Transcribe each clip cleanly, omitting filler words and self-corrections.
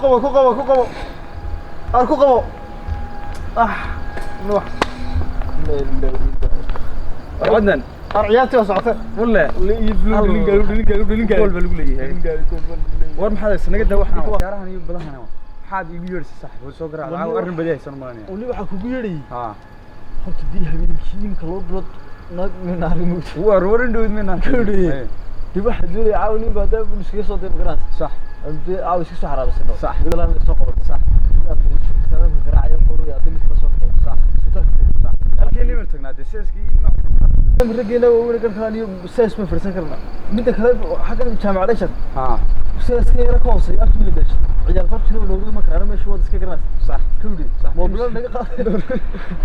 Qabo, ku qabo, ku qabo, ar ku qabo. Ah, Nuux. Cadnan. Ar ciyaartii waa socotay. Walle. Dhalin gaari. Gool baa lagu leeyahay. War maxaad haysa? Naga daa waxaan ciyaarahan iyo badahan. Maxaad iigu yeedhisay, saaxiib? Soo garaac lacag, arrin badi haysan malanaya. Weli waxaa kugu yeedhayay. Ha. Horta dii habeenkii imika 2 bilood naag minaari mugta. War indhowd minaan. Kawdhiye. Dib waxaa doonaya caawa nin baa daa iskaga soo day magaraas. Sax. Dee caawa iska soo xaraabasano. Sax. Wiilaan soo qabato. Sax. Salaamka garaacaya qoru yaa mid kala soo kaxeeya. Sax. Isku darka. Sax. Halkii niman tagnaa dee seeskii. Raggeena waaweyn garkaan iyo sees ma fadhiisan karna. Midda kale, xaggan jaamacad dhashar. Ha. Seeska yara ka hooseeya afkiina dashay. Ciyaal qabtina loogu iman karaa meesha, waad iska garanaysa. Sax. Kawdhi. Sax. Moobilo naga qaaday.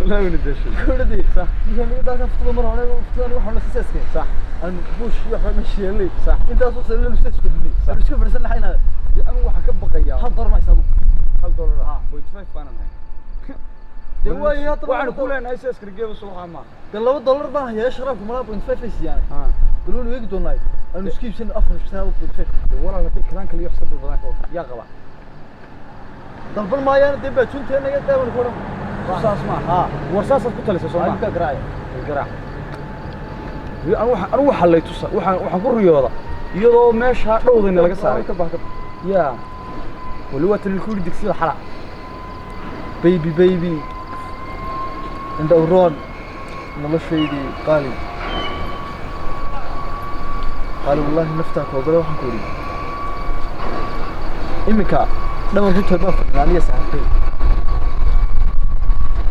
Wallahi wayna dashay. Kawdhi. Sax. Ninka naga daaka futada mar hore futada waxa la seeska. Sax. Aan bush iyo waxba meesha yeelay. Sax. Intaasoo sano sees fadhinay. Sax. Aan iska fadhiisan lahayn. Dee anigu waxaan ka baqayaa. $1 ma isagu. $1. Ha. 0.5 baanan hay. Dee waayo hadda waxaan ku leenahay seeska geeba suuqa ma. Dee $2 baan hayaa, sharaabku malaa 0.5 ay siiyaan. Ha. Baloon eegi doonaa. Aanu iska iibsan afar shan 0.5. Dee walaal, haddii kalaan kale iyo wax ka badan ka yaa qaba. Dalban maayaan dee baajuunteena naga daawan ku odhan. Saas ma. Ha. War saasaad ku talisay soo ma? Aan ka garaacaya. Garaac. Anigu waxaa lay tusa, waxaan ku riyooda iyadoo meesha dhowdayna laga saaray. Ka bax ka. Yaa wali waa tan ku yidhi digsida xala. Baby, baby. Inta uroon noloshaydii qaali. Qaali, wallahi naftaa koogale waxaan ku idhi. Iminka dhaman ku baan fadhinaa aniga saaxiibkay.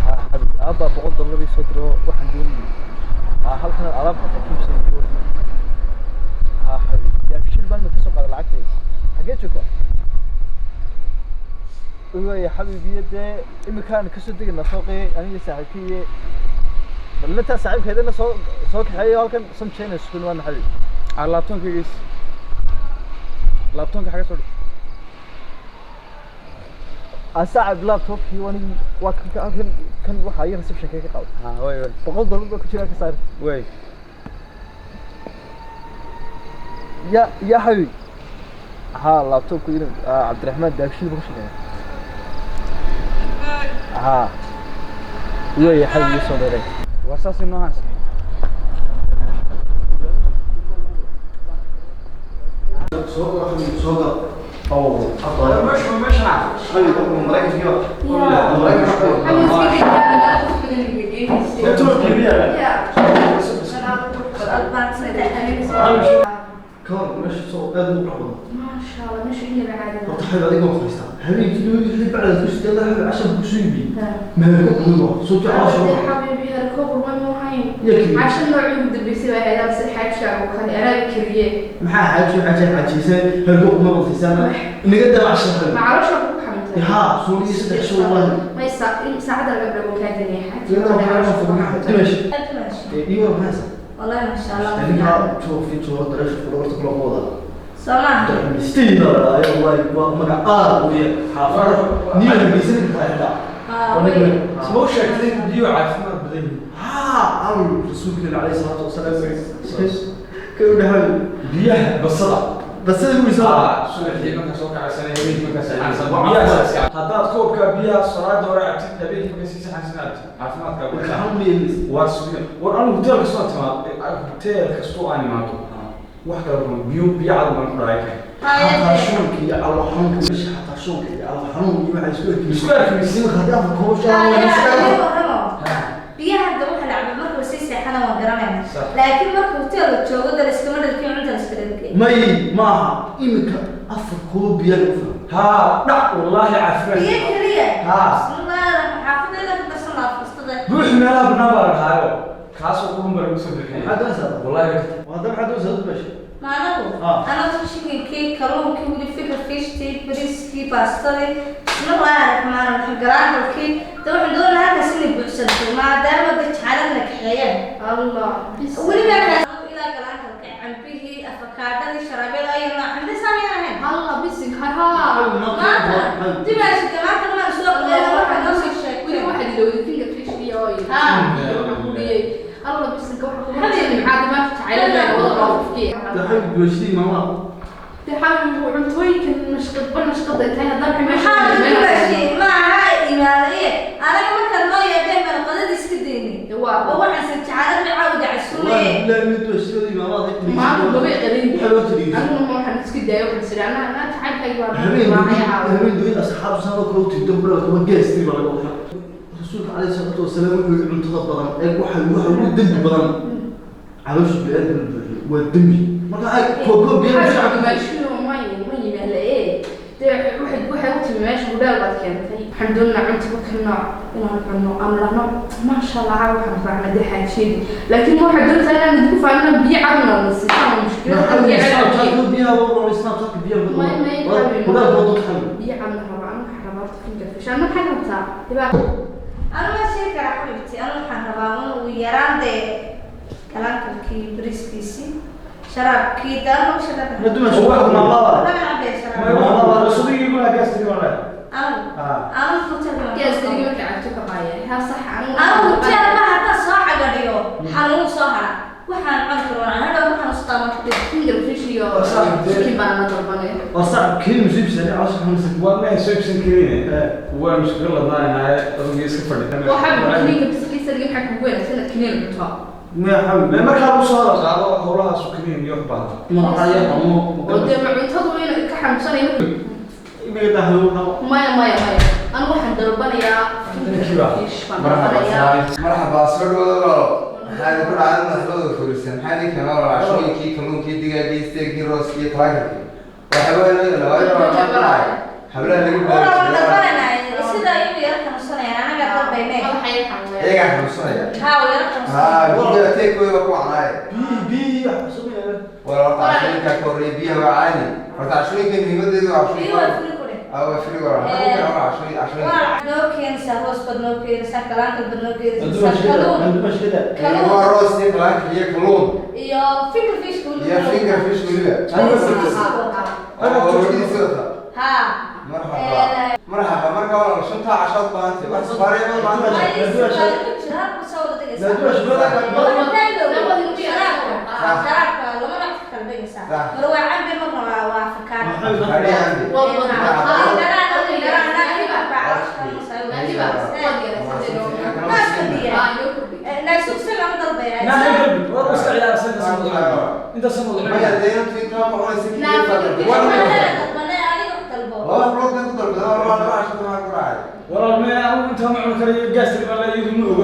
Ha xabib, aabbaa $100 ii soo diro, waxaan doonayay. Ha, halkan alaab xataa ku iibsanayo. Ha xabib, yaabshil baan ka soo qaaday lacagtayda. Xagee joogtaa? Waaya xabib, iyo dee iminkaan kasoo degaynaa suuqii aniga saaxiibkii iyo bal intaa saaxiibkeedana soo kaxeeyo halkan samjeyna isku nimaadna xabib. Ah, laabtoonkaygis, laabtoonka xaga soo dhig. Saaxib, laptopkii wanigi waa kan halkan, kan waxaa iyo reception ka qaado. Ha, way way. $100 baa ku jira, ka saar. Way. Ya xabib, ha, laptopku inuu Cabdiraxmaan Daabshiil buu ku shaqeeya. Ha, waaya xabib, ii soo dheeray. War saas inoo haysa. Soo gal oo afar. Meesha meesha. Xabib, Maraykankiiba Maraykanka. Ka hor meesha soo aad ugu qurux badan. Horta xabib, adiga waan fadhiistaa habeenkii dhoweyd wixii bacda ku sideeda xabib cashar ku soo iibiyey meelka qudumo soo jecel maxaa xaaji xaaji xaajiisay halka kuma badisaan inaga dabacsan xabib. Haa, suuliyi saddex shay wallahi. Dimash iyo war maxaa? والله ما شاء الله. Ninka joofi jooga dareesha fudhorta kula wada. سماح. Mistiina wallahi waa magac aad u yar xaafada niyo hargeysa ka xidha. Soo sheegtay biyo caafimaad badan yihiin. Haa, aw rasuulka calayhi salaatu wasalaam ka u dhahay Biyaha basada. Basada wuu soo. Subaxii markaa soo kacaysan, habeenkii markaa seexanaysan biyaha iska. Haddaad koobka biyaha salaada hore cabtid, habeenkii markaa sii seexanaysan cabtid, caafimaadkaagu waa sugan. War anigu hotel kastoo aan timaado, hotel kastoo aan imaado, wax kale kuma biyo, biyo cad baan ku dhahay. Xataa shuunka iyo calool xanuunka meesha, xataa shuunka iyo calool xanuun iyo waxay isku ekiin. Isku ekiin. Iminka haddii afar koob shaah. Biyaha hadda waxa la cabo markuu sii seexana waan garanayna, Sax. laakiin marka hotel la joogo da iskama dharkin, cunta la iska dharkin. May maaha, iminka afar koob biyo lagu filan. Haa, dhac wallaahi caafimaad. Biyo keliya? Ha. Bismillaah, xaafadayda ka darsan lahaa fustada. Buux meelaha banaan baa la dhahaayo, kaasoo qurun baa lagu soo bixiyay. Maxaad doonaysaa? Wallaahi. Hadda maxaad doonaysaa dad meesha? Ma anagu? Ah. Anagu chickenkii, kalluunkii, weli fikir fishtii, bariiskii, baastadii, bismillaahi raxmaani raxiim, garaangalkii. Da waxaan doonayaa halkaas inay buuxsanto maadaama dad jacalana kaxeeyeen weliba kaas ilaa garaangalka, cambihii, afakaadhadii, sharaabyada ayo nooc cambe saameen ahayn. Maanta dimaashika maanta maan soo qadeena waxaa noo sii sheegtay. Xabib, gooshdii maama. Cuntooyinkan nashqadba nashqada tahay haddana. Maxaa? Aniguna ma waxaan iska daayay, waxaan is idhi, anaa jacaylkayga waa raacay caawa. Habeen duwid asxaab sanado kale u tigto bro kuma geesti baa laga wadaa. Rasuulka calayhi salaatu wasalaam wuxuu yidhi cuntada badan ee waxa ugu dembi badan caloosha bini'aadamka la buuxiyo waa dembi. Marka ay koobkoob biyo Waxaa shacabka dhimaashuhu ma yimaala ee dee waxay u timi meesha hudheel baad keentay. Waxaan doonaynaa cunto ka nooc inaan cunno aan dhahno maasha Allah caawa waxaan raacnay dee xaajiyadii, laakiin ma waxaad doonaysaa inaan idinku faanino biyo cadna na siisaan mushkilada biyo cad biyaha waa Snapchat biyaha. May hudheelka waa dadka xabi. Biyo cadna raba anu, waxaan rabaa horta finger fish. Anna maxaad rabtaa ibaa? Anu ma sheegi karaa xabibti, anu waxaan rabaa un ugu yaraan dee kalaankalkii, bariiskiisii, sharaabkii daanu sharaab. Ma dumasho waa Laga cabaya sharaab. Sudigii gulaha gaastiri baan leeyahay. Anu anu hotel. Gaastarigi marka cabto ka qaaya haa sax anu. Anu hotel ma hadda soo cagadhiyo xanuun soo hara waxaan cuni karo waan hadhow waxaan ustaa ku dhig. Finger fish iyo chicken baan la dalbanay. Waa sacab keliya musiibsan caloosha xanuunsan. Waa ma soo iibsan karine, waanu iskaga ladnaanahay, adigu iska fadhi. Waxaa kiniinka biskiisa dhigi, maxaa kugu wanaagsan inaad kiniin cunto? Ma xabi. Me markaa lagu soo hadal qaado howlahaas kiniin iyo wax baahan. Madaxaya ama oo dee ma cuntadu wayna ka xanuunsanaya. Imiga tahay waxa. Maya maya maya, anu waxaan dalbanayaa finger fish baan dalbanayaa. Marxaba, soo dhawaada walaalo. Maxaa idinku dhacay madaxdooda fulisan? Maxaa idin keenay walaalo? Cashooyinkii, kalluunkii, digaagii, steekii, rooskii, kalaankii. Waxyaabo inoo yala waa inoo maxaa ku dhacay? Hablaha lagu Wala waan baraarujiyay. dalbanayna sida iyagu yara xanuunsanayaan anaga dalbayne. Madaxaya xanuunaya. Iyagaa xanuunsanaya. Haa, yara xanuunsanaya. Haa, biyaha teekooda waa ku wacnaaye. Biyo biyo sameeyaa. Walaalo, horta cashooyinkaa ka horreeya biyaha waa caadi. Horta cashooyinka muhiimadeedu waa Biyo waa cashooyinka. furi ku dheh. Ah, waa free walaalo. Maxaa ku keenay walaalo cashooyinka? Waa noo keenaysaa roos baad noo keenaysaa, kalaankal baad noo keenaysaa, kalluun. Dumashada. Kalluun. Waa roos iyo kalaanka iyo kalluun. Iyo finger fish weliba. Iyo finger fish weliba. Oo roodhidiisa wata. Haa. Marxaba. Marxaba, marka walaalo shantaa cashood baahantay. Wax safaariya ma baahantay? Safaariya cambe. War iska ciyaarsan inta san wada. Maya, dee inantu intaa ma cunaysa keliya baa dalbatay. Laba hablood bay ku dalbadeen, waa laba casho maxaa ku dhacay? Walaal me anigu intaa ma cuni karayo, gaastiri baan leeyahay, iyadu ma oga.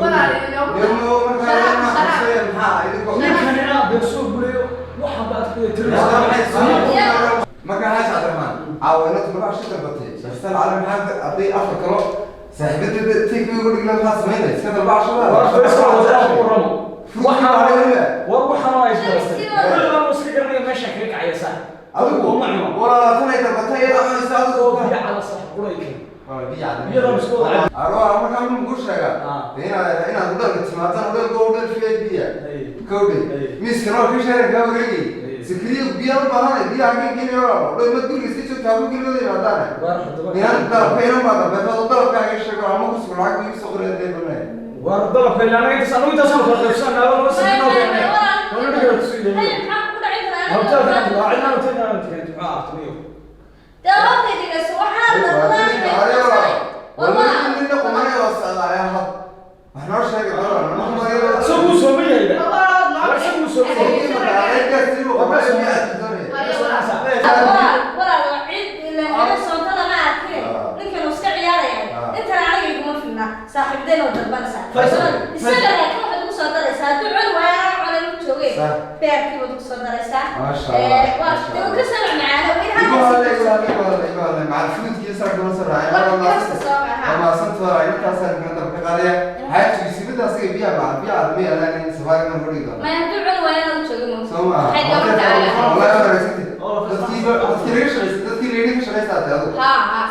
Dee markaa ma xasuusayeen maxaa idinkoo? Ninkanina bee soo gurayo waxa baad ku Marka maxay marka haas Cabdiraxmaan, caawa inantu laba casho dalbatay. Shakhsiyan cali maxaa hadday afar kalo saaxiibadeeda take away uga dhigna maxaa samaynaya? Iska dalba cashada. War Faisal wada ku waramo. Fruit baa weliba. War waxaan ay isbarastay kulli baan iska garanaya meesha kaga kacaya sax. Adigu ma cuno. Walaalo, tanay dalbatay iyada cunaysa adigu. Oo biyo cala sax quray kale. Waa biyo cad. Iyadoo isku wada cad. Arwaa markaa mun kuu sheegaa. Ah. Dee inaad hudheelka timaadaan, hudheelka waa hudheel VIP ah. Ay. Kowdhe. Ay. Miiskana waa ka sheegan kaa wareegay. Ay. Sikriyo biyo u baahanay, biyaha halkeen geliyo walaalo. Hudheel ma guriga iska joogta haku geliyo yimaadaane. War haddaba Inaan dalabka inan baa dalbatay, adoo dalabkaaga sheego ama ku sugan lacag iigu soo qoray dee balnay. War dalabka ilaa anaga intaas anagu intaas kala qaybsanaa laba sano keenay wala dhiga tusii leeyahay hotelka waa cidna hotelka aan keento maxaa artmiyo. Nina qumanay oo socdaaya hab. Wax noo sheegay walaalo, noo sheegay. Isagu soo ma yahay war isagu soo ma yahay. Saaxiibdeen oo dalbanaysaa isaga, laakiin waxaad ugu soo daraysaa hadduu cuni waayo anaa cunay u joogeen beerkii baad ugu soo daraysaa. Maasha Allah, waa maasha dee Allah. ka soo macaano in Igu hadlay, igu halkaas hadlay, igu hadlay, igu hadlay. Macal fruitkii sarka ma soo raacay. Wax kasta soo raaca. Waa mahadsantahay, intaasaan kana dab ka qaadaya. Xaajigu sibida asiga biyaha macal biyaha aad ma yaalaan in safaari ma hori doono. Maya, hadduu cuni waayo anaa u joogin. Soo ma aha. Waxay gabadha Wallahi waa wanaagsantahay. Dadkii laga shaqaystay, dadkii la yidhi ka shaqaystaatay adigu. Haa haa.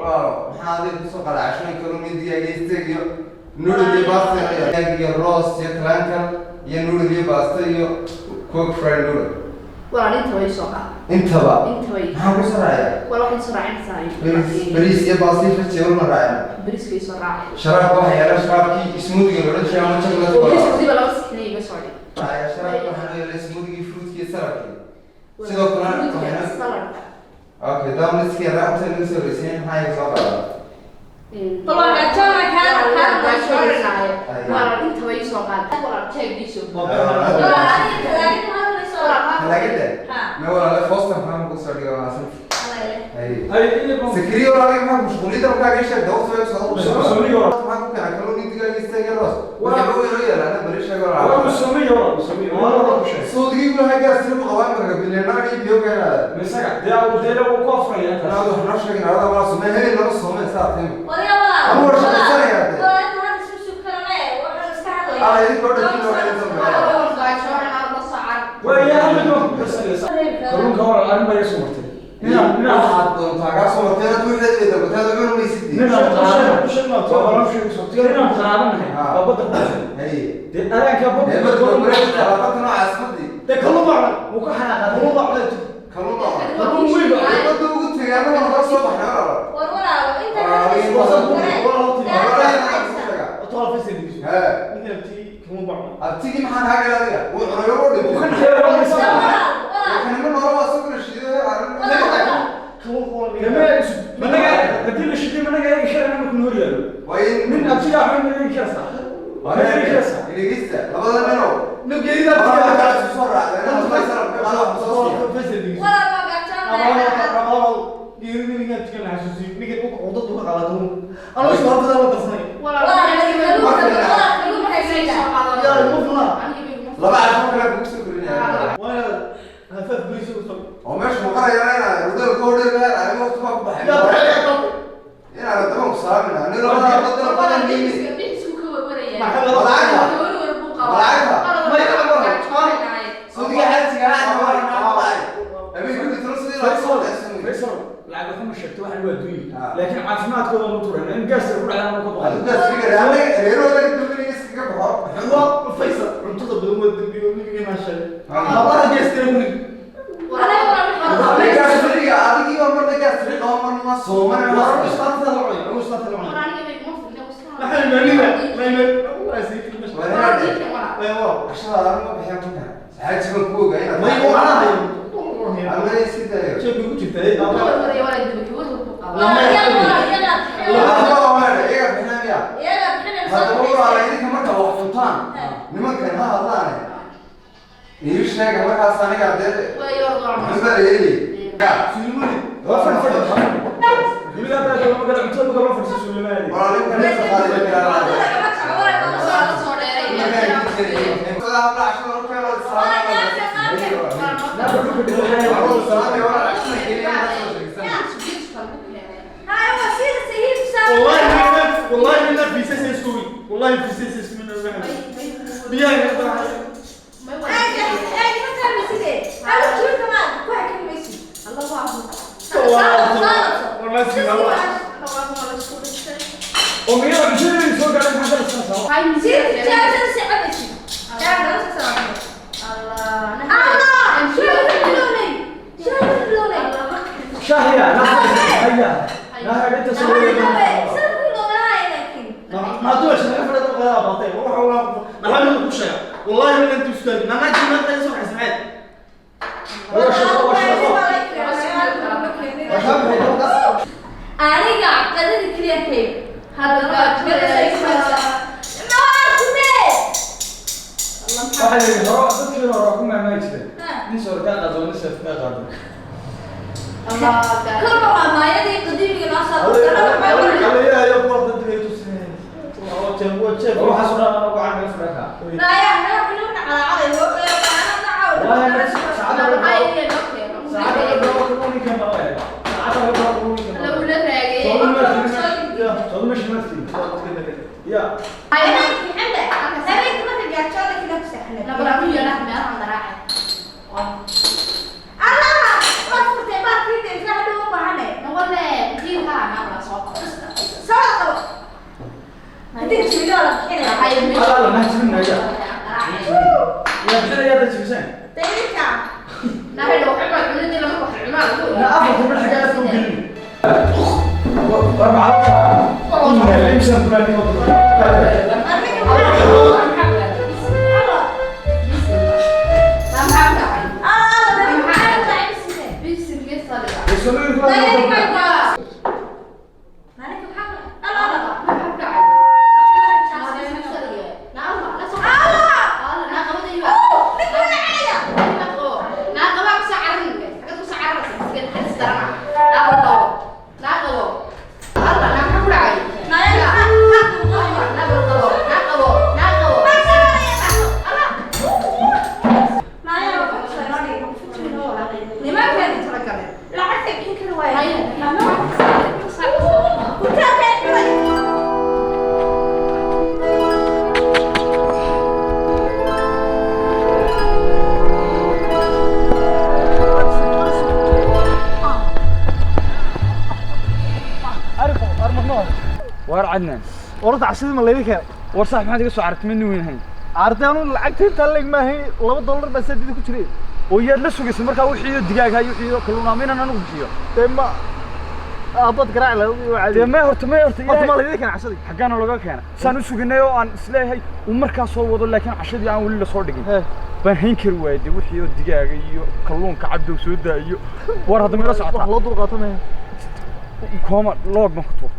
Walaalo, maxaa adiga kusoo qaday cashooyin kalluun iyo digaag iyo steak iyo noodle iyo basta iyo digaag iyo roast iyo kalaankan iyo noodle iyo basta iyo coke fried noodle. Walaal, inta way soo qaad. Intaba. Inta way. Maxaan ku soo raaciyaa? Walaal, waxaad soo raacinaysaa Bariis, bariis iyo basta iyo fajiyo ma raacina. Bariiska soo raaci. Sharaabka waxaa yaala sharaabkii smoothie la odhan jiray ama chocolate Oo bariiska cola. weliba laba saxan iga soo dhig. Ayaa sharaabka waxaa yaala smoothie fruitkii saladkii. Sidoo kale Fruitka, waxayna saladka. Okay, downliskii raacta inuu soo horeysiin maxaa iga soo qaadaa? Bal waa gaajona kaa. Walaal, inta way soo qaad. Walaal, jeeg ii soo. Walaal, adiga talaagada ma hadlayso. Talaagada? Ha. Ma walaale foostan maxaan ku soo dhigay waa asal. Hay. Hay in baan Sakriyo walaale maxaa mashquuliyada markaa ka sheeg dawr soo soo. Soomiyo. Maxaa ku keenay kalluun digaag steak roos. Waxa uu inoo yeelaa bari sheeg walaale. Waa soomiyo soomiyo waa la ku sheeg. Suudigii buu hagaa sir u qabaa marka bileena iyo biyo keenaa. Misaga dee uu dee uu ku afraya. Anaa wax noo sheegin arada wala sumee habeen lama soomeen saa tiin. Wariya walaal. Ama war shaqaysanaya dee. Walaal inta hadda isu sugkaname, waxaan iska hadlayaa. Ala idinkoo dhan kii loo xidhan Waa yaa hal mid ku darsanaysa. Kalluunka walaal arrin baa iga soo martay. Ninaa waxaad doontaa kaa soo martay inaad wixeed bay dalbatay aad cuni maysid. Ninaa ninaan qaraabanahay waa badda ku dhashay. Hay. Dee araanka badda Ee badda wareegta talaabada noocaas madii. Dee kalluun baa cunay. Wuu ka xanaaqaday. Kalluun baa cunay. Kalluun baa cunay. Kalluun weyn baa cunay. Badda ugu tegay annagu waan soo baxnay walaal. War walaalo, inta hadda isu sugkaname. Toban fis dhigso. Hee. Ninkan abtigii kalluun baa cunay. Abtigii maxaa kaa galay adiga? Wuu cunay oo Wuu ka dhintay. naxay waa Walaal, misaga. walaal. Kanima noola waa soo kala shiiday arrin. Walaal. Kalluunka waa Dee managa haddii la shiday managa eegi karana markuu noor yaalo. Waa in Nin abtigaa cunay ma eegi karsaa. Ma eegi karsaa. Dhegeysta labada ninow. Nabgeerida Labada abtigaa. kale isku soo raacdeen. Faysal qaado wax soo siiya. Fis dhigso. Walaal, waa gaajoonaya. Geerida ninkan abtigaa la xasuusiyo. Ninkan cudurka ka qaada kalluunka. Anuu isku hortada la darsanay. Walaal, kalluunka, walaal, kalluunka haysanaa. Yaa ma funaa. Laba casho kale kugu soo korinaya. Waa inaad hafaaf bariis u soo. Oo meesha muuqanayana inaad wadada ku hodheyn arrimo waqti baa ku baxay. Yaa baxay. Inaad wadama ku salaamina. Nin labada wadada badan yimid. Suudiga xaalsiga ah waa dhacay. Habeenkii tiro sidii loo soo dhacay. Faysal lacag waxuma sheegto waxan waa adduunye. Laakiin caafimaadkooda ma turayna in gaas ku dhacdana ka baqayo. Adiga siga raacay reerooda duminaya iskaga baxo. Waa Faysal cuntada badan waa dambiyo nabigeena sheegay. Habaha geestay weli. Adiga siga adigii oo marna gaas riqo marna soomana. Waa istaanta la cunay, waa istaanta la cunay. Maxay maaniga? Ma iman. Waa sii meesha. Waa waa. Cashada ma bixin marka. Saxaaj baan ku ogaa inaad. Ma igu canahay. Alla sida. Jeebka ku jirtay. Walaal, iyaga, walaal, iyaga bixinaya. Laba waa iyaga bixinaya. Iyaga bixinaya, soo Haddaba bixinaysa. walaal idinka marka wax cuntaan nimankan ha hadlaane. Ii sheega markaas aniga dee muxuu baa yeeli. Suulimani. Waa fadhi fadhi. Weligaa haddaa joogo marka cuntada marka loo fadhiisto suulimaadi. Walaal idinka neefta qaadi karaa. Cuntada kama kaco, walaal, waa Haa, waa sida sahiib والله saa. من والله من في سيس سوي والله في سيس من بيا Eega, eega, ma fahmaysidee. Hal juulka ma ku hakin maysid. والله سيدي Oo miyada cuntada soo gaadhay maxaa ka dhashanaysaa? Sida jaabtada si cabaysid. Jaabtada si cabaysid. Allah! Shaah bilownay. Shaah bilownay. Shaahiya, haya. Naha inta soo Naha, sida bilownay laakiin. ما دوش انا قفلت القناه باطي والله والله ما حد كل شيء والله من انت استاذ ما ما ما تسمع سمعت Aniga qadada kaliya kay. Haddana ma arkume. Waxaa la yidhi hore dadkii hore ku maamuli jiray. Nin soo kaa qaado, nin seef kaa qaado. Kolba waa maayadii qadiimiga noo soo الله يا يا قوة انت تسمع War waxaas oo dhan anoo gacan kaga fadhiya kaa. Naaya, naga kuluna calacalay. Wallahi ma saacada laga saacada laga bilaabo kalluunka ma laga saacada laga bilaabo kalluunka ma laga Soo ma shimaadkii. Ya. Habeenkii xamda, habeenkii marka gaajooda kila ku seexanay. Allah, waad furtay baadkii isla hadhow u baahanay. Soo qabo. Haddii jibiyo la bixinaya. Alla la mahadsanaya. Ya bixinaya dad jibsan. Daydinka. Na afarta bil xagaa afka u gelin. War macalka. Inna limsan fulani wa Arrinka maxaa? Allah. Allah, maxaa dhacay sidee? Daydinka. Maalinka maxaa dhacay? Allah, Allah. Allah. Oh, ninka waa dhacaya. Waar Cadnaan. Warta cashadii ma laydin keenay? War saaxib, maxaad iga soo carartay? Midna weyn hayn. Arday anu lacagta intaa leeg maahay, $2 baa saadida ku jiray. Oo yaad la sugaysay markaa wixii digaag hay, wixii kalluun ama inaan anigu bixiyo? Dee ma aabad garaac la waa. Dee may horta, may horta. Horta ma laydin keenay cashadii? Xaggaana looga keena saan u suginay oo aan isleeyahay uu markaa soo wado, laakiin cashadii aan weli lasoo dhigin baan hayn kari waayay. Dee wixii oo digaaga iyo kalluunka cabdow soo daayo. War hadda meela socotaa? Wax loo dulqaato maya. Kooma loog baan ku tuur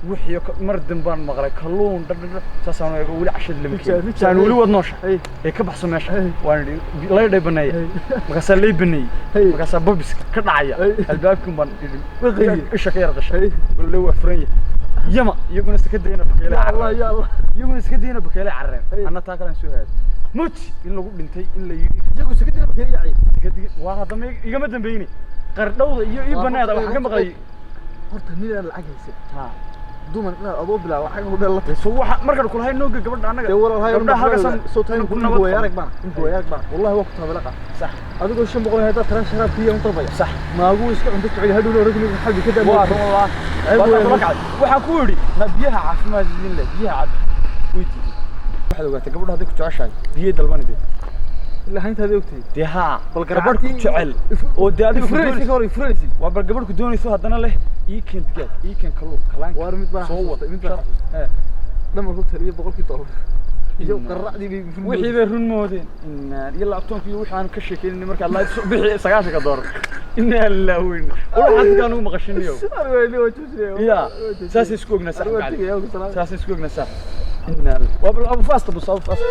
wixii mar dambaan maqlay kalluun dhadhadha saasaan eego, weli cashadii lama keenin, saan weli wad noosha ee ka baxso meesha. Waan idhi laydhay baneeya, markaasaa lay baneeyey, markaasaa babiska ka dhacaya albaabkin baan idhi isha ka yar qashay, walle waa furan yahay. Yama iyaguna iska dayna bakeele. Ya Allah, ya Allah. Iyaguna iska dayna bakeele carareen, anna taa kalaan soo haaday muti in lagu dhintay in la yidhi. Iyagu iska dina bakeele yacay. Waa haddama igama dambeyni qardhowda iyo ii baneeda waxaan ka maqlay. Horta nin aan lacag haysan duman inaad adoo bilaa lacag hodheel la So waxa markaan kulahay nooga gabadha annaga dee walaal hayo gabdhaha halkaasaan soo tahay ku ku nabad way arag baan inku way arag baan, wallahi waa ku taabalaqa. Sax. Adigoo 500 hadda taran sharaab biyo u dalbaya. Sax. Maagu iska cunto jecel hadhow la oran xalbi ka waa run wallah. Waa kula kacay, waxaan ku yidhi ma biyaha caafimaad idin leh, biyaha cab, way diiday. Waxaad ogaatay gabadha hadday ku jeceshahay biyay dalbanide. Ilaa hayntaada ogtay. Dee haa. Bal gabadh ku jecel oo dee adiga ku furanaysi doonayso ka hor furanaysi. Waa bal gabadh ku doonayso haddana leh ii keen digaag, ii keen kalluun kalaanka. Waar mid baa soo wad. Mid baa dhamar hotel iyo $100 iyo qarracdii bay wixii bay run moodeen inaa iyo laabtoonka iyo wixii aan ka sheekeynay markaa la bixi $90. Inaa lillahi wa inaa wala xadkaan ugu maqashinayo. Ya saas isku ognaa sax saas isku ognaa sax inaa waa bal abu faasta bus abu faasta.